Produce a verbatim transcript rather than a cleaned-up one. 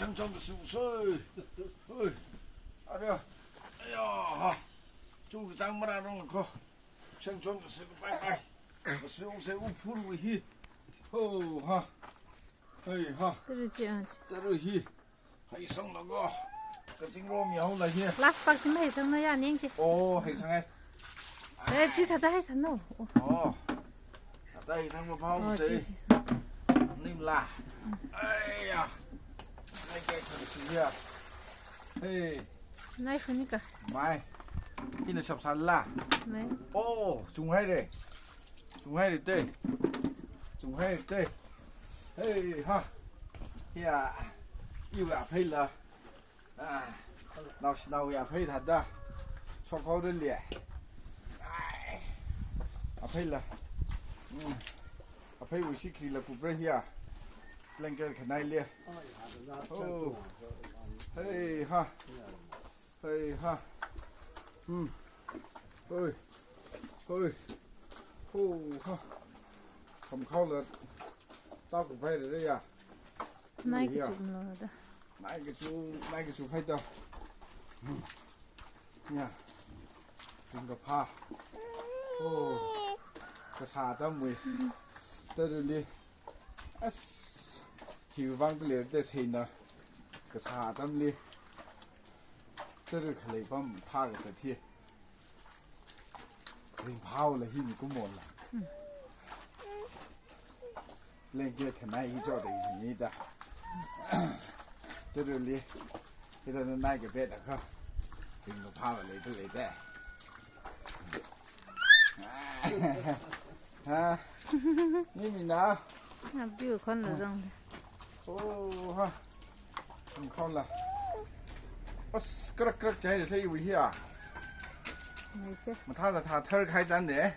Shangchon kasui. Oi. Ara. Aya ha. Chu kachang mararong ko. Shangchon kasui bye bye. Kasungse uphurwui hi. Ho ha. Hei ha. Tara chi a. Tara hi. Heisanglaga. Kazingrom yaola hi. Last part chi maheisangna ya ning chi. Oh, heisang hai. Eh, chi thāda heisang no. Oh. Oh. Thāda heisang ma phao. Oh, se. Chi heisang. Nimla. Aiya. Ai, kai thang si ya. Hey. Nai khunika. Mai. Ina shap sala. Mai. Oh, chunghaire. Chunghaire te. Chunghaire te. Hey ha. Ya. Iwa phaila. Ah. Naoshinao ya phai thāda. Shokhaoda le. Ai. Aphaila. Mm. Aphaiwui sikri la kupra hiya. Blanket khanai le. Oh. Hey ha. Hei ha. Hmm. Hoi. Hoi. Ho ha. Samkhaola. Takuphai re ya. Nai ya. Kachumlo da. Nai kachu, nai kachu phai da. Hmm. Ya. Ringkaphā. Oh. Kasā atamwui. Tarali. As, hiwui vang tale te seina kasā atamli. Tara khalei pam phā kasā thi. Ringphāla hi mikumo la. Blanket khanai hi choda hi sini da. Tarali. Hithāda nai kabed akha. Ringkaphāla leida leida. Ha? Ni mina? Na biu khon lo zong. Oh, ha. Ang khon la. As, krak krak chai sai wi hiya. Mai che. Mathāda thā thar khai chan de.